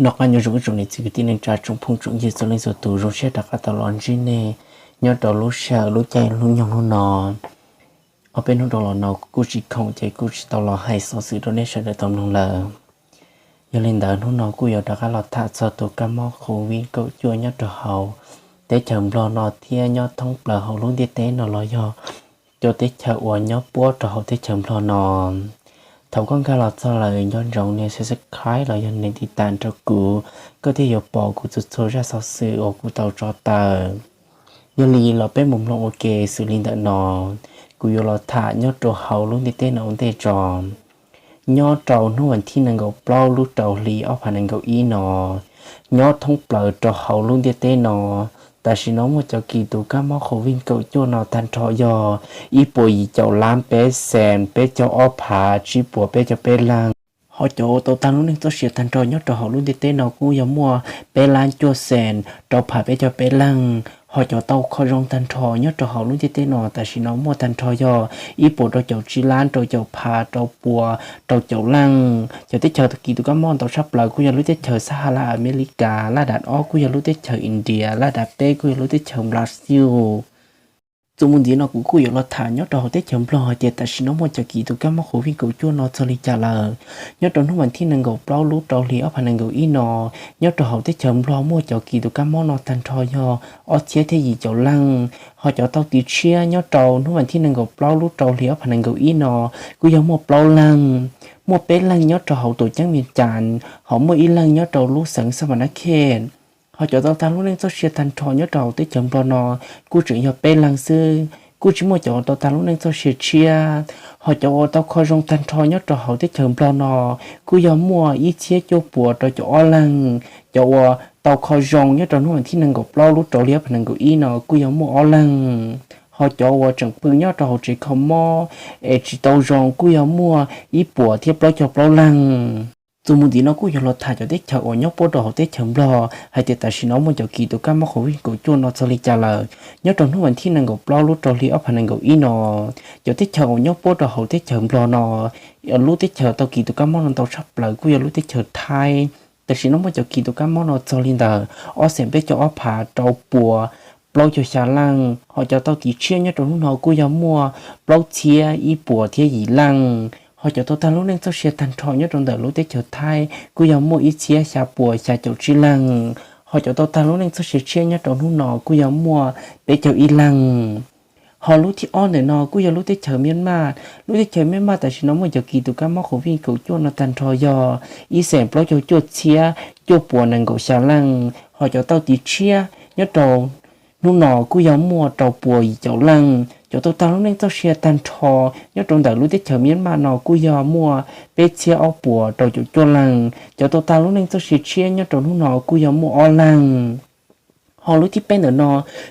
Noj qab nyob zoo ib tsoom niam txiv kwv tij neej tsa tsoom phooj tsoom ywg txhua leej txhua tus, zoo siab rov qab tau los ntsib nej nyob rau lub sij hawm lub caij lub nyoog hnub no. Ob peb hnub rau los no kuv kuj tsis khoom ces kuj tsis tau los hais xov xwm rau nej sawv daws tau mloog lawm. Yog li ntawd hnub no kuj yuav rov qab los tham txog tus kab mob COVID kaum cuaj nyob rau hauv teb chaws Nplog no thiab nyob thoob plaws hauv lub ntiaj teb no los yog cov teb chaws uas nyob puab rau hauv teb chaws Nplog no. Thaum koj nkag los txog lawm nco ntsoov nias subscribe los yog nias tiv tam rau kuv, koj thiaj yuav pom kuv txhua txhua zaj xov xwm uas kuv tau tso tawm. Yog li los peb mus mloog ua ke xws li ntawm no. Kuv yuav los tham nyob rau hauv lub ntiaj teb no ua ntej tso. Nyob rau hnub vas thib nees nkaum plaub lub rau hli ob phav nees nkaum ib no, nyob thoob plaws rau hauv lub ntiaj teb no, tam sim no muaj cov kis tus kab mob COVID kaum cuaj no tag nrho yog ib puas yim caum lab peb xees peb caug ob phav tsib puas peb caug peb leeg. Ho cov uas tau tag lub neej txoj sia tag nrho nyob rau hauv lub ntiaj teb no kuj yog muaj peb lab cuaj xees rau phav peb caug peb leeg. Ho cov tau kho zoo tag nrho nyob rau hauv lub ntiaj teb no tam sim no muaj tag nrho yog ib puas rau caum tsib lab rau caum phav rau puas rau caum leej. Cov teb chaws tau kis tus kab mob ntau tshaj plaws kuj yog lub teb chaws Xab Has Las Amelikas, laj dam ob kuj yog lub teb chaws India, laj dam peb kuj yog lub teb chaws Brazil. Txuas mus ntxiv no kuv kuj yuav los tham nyob rau hauv teb chaws Nplog hais tias tam sim no muaj cov kis tus kab mob COVID kaum cuaj no txog li cas lawm. Nyob rau hnub vas thib nees nkaum plaub lub rau hli ob phav nees nkaum ib no, nyob rau hauv teb chaws Nplog muaj cov kis tus kab mob no tag nrho yog ob txhiab thiab yim caum leej. Ho cov tau tiv tshiab nyob rau hnub vas thib nees nkaum plaub lub rau hli ob phav nees nkaum ib no kuj yog muaj plaub leeg. Muaj peb leeg nyob rau hauv tuam ceeb Vias Cas, ho muaj ib leeg nyob rau lub xeev Xab Mas Nab Khej. Ho cov tau tag lub neej txoj sia tag nrho nyob rau hauv teb chaws Nplog no kuj tseem yog peb leeg xwb, kuj tsis muaj cov tau tag lub neej txoj sia tshiab. Ho cov uas tau kho zoo tag nrho nyob rau hauv teb chaws Nplog no kuj yog muaj ib txhiab cuaj puas rau caum ob leeg. Cov uas tau kho zoo nyob rau hnub vas thib nees nkaum plaub lub rau hli ob phav nees nkaum ib no kuj yog muaj ob leeg. Ho cov uas tseem pw nyob rau hauv tsev kho mob es tsis tau zoo kuj yog muaj ib puas thiab plaub caug plaub leeg. Txuas mus ntxiv no kuj yog los tham cov teb chaws uas nyob puab rau hauv teb chaws Nplog hais tias tam sim no muaj cov kis tus kab mob COVID kaum cuaj no txog li cas lawm. Nyob rau hnub vas thib nees nkaum plaub lub rau hli ob phav nees nkaum ib no, cov teb chaws uas nyob puab rau hauv teb chaws Nplog no, lub teb chaws tau kis tus kab mob no ntau tshaj plaws kuj yog lub teb chaws Thaib. Tam sim no muaj cov kis tus kab mob no txog li ntawm ob xees peb caug ob phav rau puas plaub caug xya leej. Ho cov tau tiv tshiab nyob rau hnub no kuj yog muaj plaub txhiab ib puas thiab yim leej. Ho cov tau tag lub neej txoj sia tag nrho nyob rau ntawm lub teb chaws Thaib kuj yog muaj ib txhiab xya puas xya caum tsib leej. Ho cov tau tag lub neej txoj sia tshiab nyob rau hnub no kuj yog muaj peb caug ib leeg. Ho lub thib ob ntawm no kuj yog lub teb chaws Miab Maj. Lub teb chaws Miab Maj tam sim no muaj cov kis tus kab mob COVID kaum cuaj no tag nrho yog ib xees plaub caug cuaj txhiab cuaj puas nees nkaum xya leej. Ho cov tau tiv tshiab nyob rau hnub no kuj yog muaj rau puas yim caum leej. Cov tau tag lub neej txoj sia tag nrho nyob rau ntawm lub teb chaws Miab Maj no kuj yog muaj peb txhiab ob puas rau caum cuaj leej. Cov tau tag lub neej txoj sia tshiab nyob rau hnub no kuj yog muaj ob leeg. Ho lub thib peb ntawm no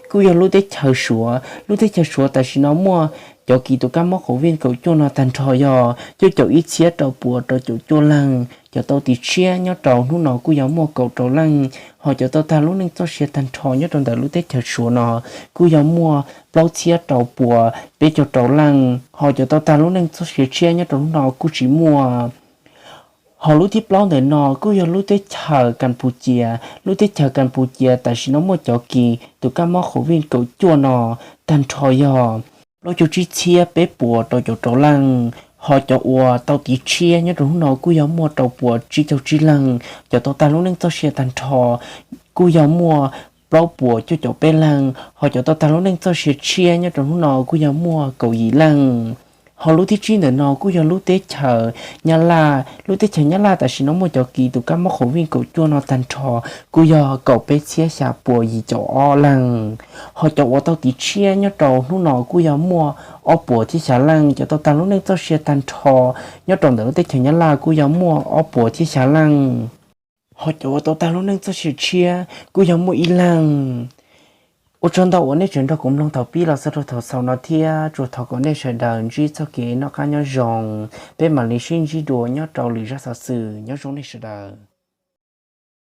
kuj yog lub teb chaws Suav. Lub teb chaws Suav tam sim no muaj cov kis tus kab mob COVID kaum cuaj no tag nrho yog cuaj caum ib txhiab rau puas rau caum cuaj leej. Cov tau tiv tshiab nyob rau hnub no kuj yog muaj kaum rau leej. Ho cov tau tag lub neej txoj sia tag nrho nyob rau ntawm lub teb chaws Suav no kuj yog muaj plaub txhiab rau puas peb caug rau leej. Ho cov tau tag lub neej txoj sia tshiab nyob rau hnub no kuj tsis muaj. Ho lub thib plaub ntawm no kuj yog lub teb chaws Kas Pus Cias. Lub teb chaws Kas Pus Cias tam sim no muaj cov kis tus kab mob COVID kaum cuaj no tag nrho yog plaub caug tsib txhiab peb puas rau caum rau leej. Ho cov uas tau tiv tshiab nyob rau hnub no kuj yog muaj rau puas tsib caug tsib leej. Cov tau tag lub neej txoj sia tag nrho kuj yog muaj plaub puas cuaj caum peb leej. Ho cov tau tag lub neej txoj sia tshiab nyob rau hnub no kuj yog muaj kaum yim leej. Ho lub thib tsib ntawm no kuj yog lub teb chaws Nyab Laj. Lub teb chaws Nyab Laj tam sim no muaj cov kis tus kab mob COVID kaum cuaj no tag nrho kuj yog kaum peb txhiab xya puas yim caum ob leej. Ho cov uas tau tiv tshiab nyob rau hnub no kuj yog muaj ob puas thiab xya leej. Cov tau tag lub neej txoj sia tag nrho nyob rau ntawm lub teb chaws Nyab Laj kuj yog muaj ob puas thiab xya leej. Ho cov uas tau tag lub neej txoj sia tshiab kuj yog muaj ib leeg. Ua tsaug ntau uas nej tseem nrog kuv mloog thaum pib los txog rau thaum xaus no thiab tsuas thov kom nej sawv daws ntsib txoj kev noj qab nyob zoo. Peb mam li sib ntsib dua nyob rau lwm zaj xov xwm. Nyob zoo nej sawv daws.